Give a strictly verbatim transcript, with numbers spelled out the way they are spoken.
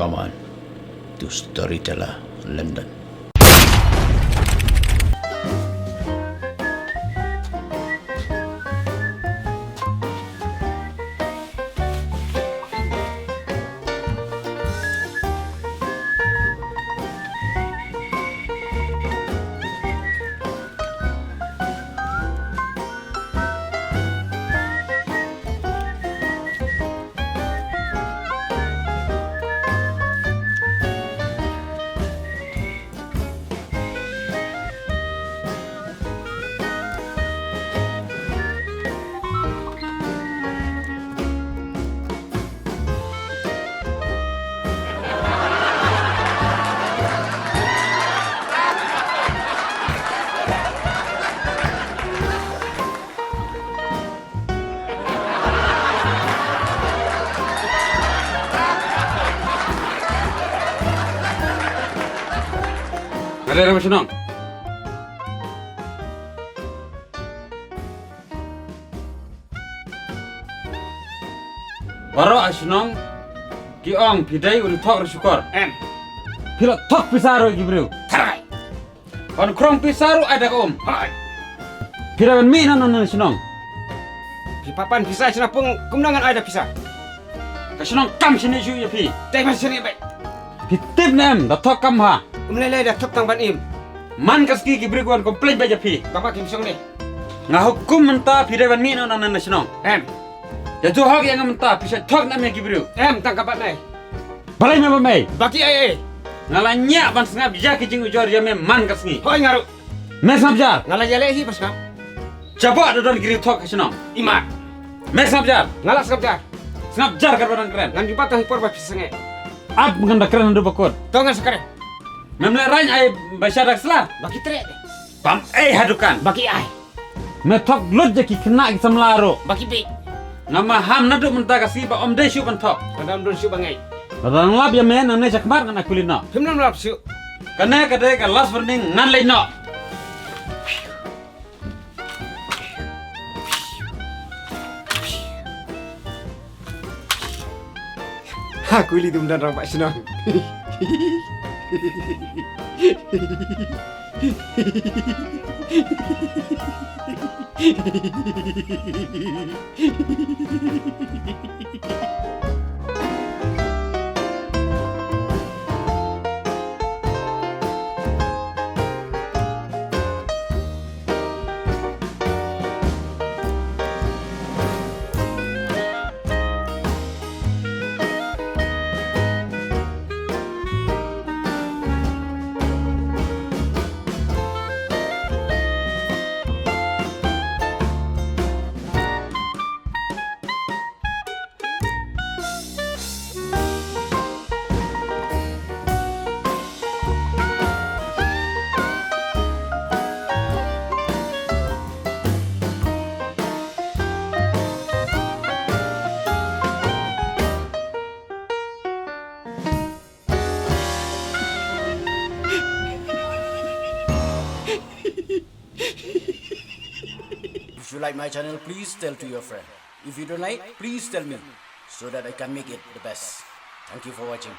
Aman, to Storyteller London. Nga dei ruh shnong. Baroh ha shnong ki ong phi dei u nongthok riewshukor. Em. Phi la thok pisa ruh ïa ki briew. Tharai. Ban khrong pisa ruh ai da ka um. Hai. Phi dei ban mih noh na shnong. Phi pat pan pisa shnong pung kumno ngan ai da pisa. Ka shnong kam shane shuh ïa phi. Dei ban shane bad. Phi tip ne em da thok kam ha. Um lei lei da thok tang ban im. Man ka sngi ki briew wan complain bad ïa phi. Baba kim shong ne. Nga hukum mynta phi dei ban mih noh na shnong. Em. Ïa ju hok ïa nga mynta phi sa thok na me ki briew. Em tang ka bat nai. Balei me bam ei? Ba ki ai ei. Nga la ñiah ban sngap ïa ki jingujor ïa me man ka sngi. Hoi nga ruh. Me sngap jar. Nga la ïaleh hi ba sngap. Jabok da don ki riewthok ha shnong. Imat. Me sngap jar. Nga la sngap jar. Sngap jar kata ba dang kren. Ngan ïubat tang hi por ba phi sangeh. Ap ngan da kren haduh ba kut. To ngan sa kren. Mem leh rang ai ba sha dak sla. Ba ki treh. Bam ei ha dukan. Ba ki ai. Me thok lut ïa ki khynnah ki samla ruh. Ba ki bit. Nga maham naduh mynta ka sngi ba ym dei shuh ban thok. Ka dang don shuh ba ngai. Lada nang lap ïa me nangne shakhmat ngan ai kuli noh. Phim lam lap shuh. Kane ka dei ka last warning ngan leit noh. Ha kuli dum dan rangbah shnong. If you like my channel, please tell to your friend. If you don't like, please tell me so that I can make it the best. Thank you for watching.